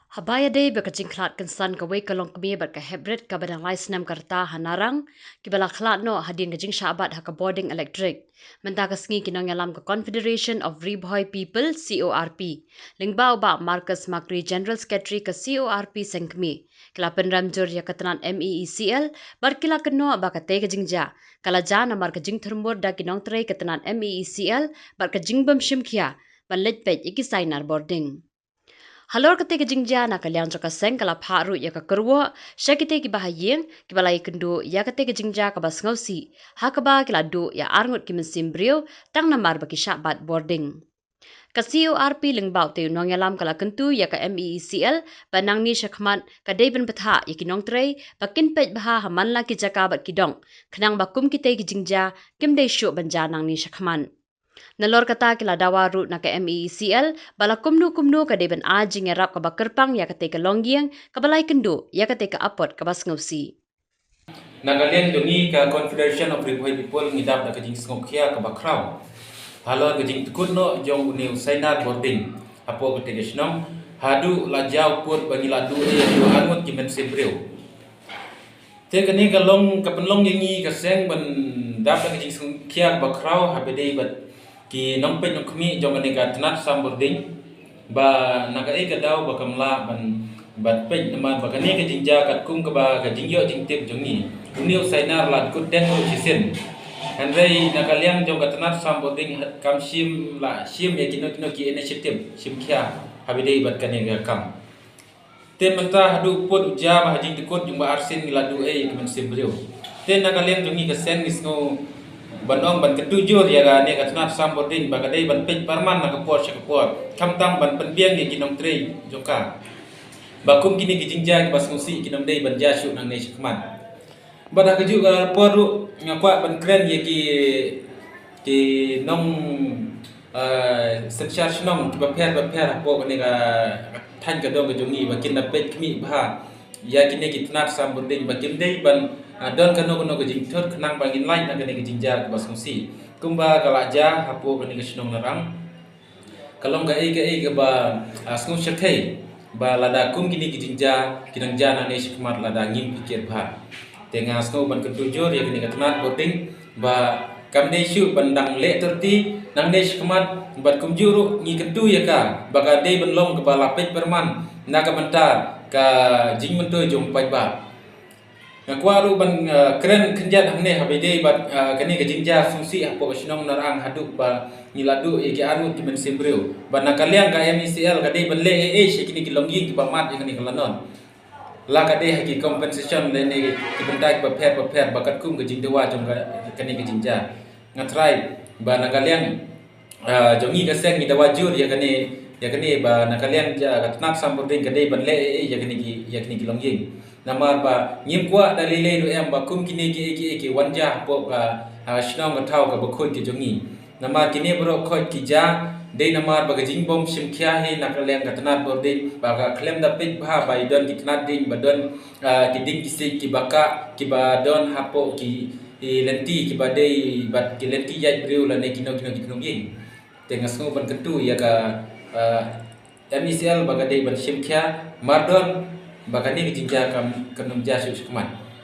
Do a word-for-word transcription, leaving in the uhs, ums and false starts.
Haba ïadei bad ka jingkhlad kynsan kawei ka longkmie bad ka heprit kaba dang lai snem ka rta ha Narang, kiba la khlad noh hadien ka jingshah bat ha ka bording elektrik. Mynta ka sngi ki nongïalam ka Confederation of Ri Bhoi People, C O R P, lyngba u Bah Marcus Makri, General Secretary ka C O R P Sengkmie, ki la pynrem jur ïa ka tnat M E E C L, bad ki la kynnoh ba katei ka jingjia ka la jia namar ka jingthurmur da ki nongtrei ka tnat M E E C L bad ka jingbym shim khia ban leit peit ïa ki sainar bording. Halor katei ka jingjia, na ka liang jong ka seng ka la phah ruh ïa ka kyrwoh sha kitei kiba ha ïing kiba la ïakynduh ïa katei ka jingjia kaba sngewsih, ha kaba ki la duh ïa arngut ki mynsiem briew tang namar ba ki shah bat bording. Ka C O R P lyngba utei u nongïalam ka la kyntu ïa ka M E E C L ba nangne shakhmat ka dei ban bthah ïa ki nongtrei ba kin peit bha ha man la ki jaka bad ki dong, khnang ba kum kitei ki jingjia kim dei shuh ban jia nangne shakhmat. Nalor kata, ki la dawa ruh na ka M E E C L ba la kumno kumno ka dei ban ai jingïarap kaba kyrpang ïa katei ka longïing kaba la ïakynduh ïa katei ka apot kaba sngewsih. Na ka liang jong ngi ka Confederation of Ri Bhoi People, ngi dap da ka jingsngewkhia kaba khraw halor ka jingtykut noh jong une u sainar bording hapoh katei ka shnong, haduh la jia u pud ba ngi la duh ïa u arngut ki mynsiem briew. Te kane ka long, ka pynlong ïa ngi ka seng ban dap da ka jingsngewkhia kaba khraw haba ïadei bad ki nongpeit nongkhmih jong kane ka tnat sam bording, ba na kaei ka daw ba kam lah ban, ban peit namar ba kane ka jingjia katkum kaba ka jingïoh jingtip jong ngi, une u sainar la kut deng ruh shisien. Hynrei na ka liang jong ka tnat sam bording, kam shym la shim ïa kino kino ki initiative shim khia haba ïadei bad kane ka kam. Te mynta haduh pud u jia ba ha jingtykut jong ba arsien ngi la duh ei ïa ki mynsiem briew. Te na ka liang jong ngi ka seng ngi sngew ban ong ban kyntu jur ïa kane ka tnat sam bording ba ka dei ban peit pyrman na ka por sha ka por, khamtam ban pynbiang ïa ki nongtrei jong ka, ba kum kine ki jingjia kiba sngewsih kin ym dei ban jia shuh nangne shakhmat. Bad ha kajuh ka por ruh nga kwah ban kren ïa ki, ki nong, ah, synshar shnong kiba pher ba pher hapoh kane ka thaiñ ka dong ka jong ngi ba kin da peit khmih bha ïa kine ki tnat sam bording ba kim dei ban, ah, don kano kano ka jingthut khnang ba ngin lait na kane ka jingjia kaba sngewsih kumba ka la jia hapoh kane ka shnong Narang. Ka long kaei kaei kaba, ah, sngewsih kaei ba lada kum kine ki jingjia ki nang jia nangne shakhmat lada ngim pyrkhat bha. Te nga sngew ban kyntu jur ïa kane ka tnat bording ba kam dei shuh ban dang leh tyrti nangne shakhmat, bad kumjuh ruh ngi kyntu ïa ka ba ka dei ban long kaba la peit pyrman na ka bynta ka jingmyntoi jong paidbah. Nga kwah ruh ban, eh, kren khyndiat hangne haba ïadei bad, eh, kane ka jingjia sngewsih hapoh ka shnong Narang haduh ba ngi la duh ïa ki arngut ki mynsiem briew. Ba na ka liang ka M E C L ka dei ban leh ei ei sha kine ki longïing kiba mad ïa kane ka lanon. La ka dei ha ki compensation lane ki bynta kiba pher ba pher ba katkum ka jingdawa jong ka, kane ka jingjia. Nga trai ba na ka liang, ah, jong ngi ka seng ngi dawa jur ïa kane, ïa kane ba na ka liang jong ka tnat sam bording ka dei ban leh ei ei ïa kine ki, ïa kine ki longïing. Namar ba ngim kwah da lei lei ruh em ba kum kine kiei kiei ki wan jia hapoh ka, ah, shnong ka thaw kaba khuid ka jong ngi. Namar kine baroh khoit ki jia dei namar ba ka jingbym shim khia hi na ka liang ka tnat bording ba ka khlem da peit bha ba i don ki tnat ding ba don, ah, ki ding ki siej kiba kah kiba don hapoh ki, ki lynti kiba dei bad ki lynti ïaid briew lane kino kino ki longïing. Te nga sngew ban kyntu ïa ka, ah, M E C L ba ka dei ban shim khia, mar don ba kane ka jingjia kam, kan ym jia shuh shakhmat.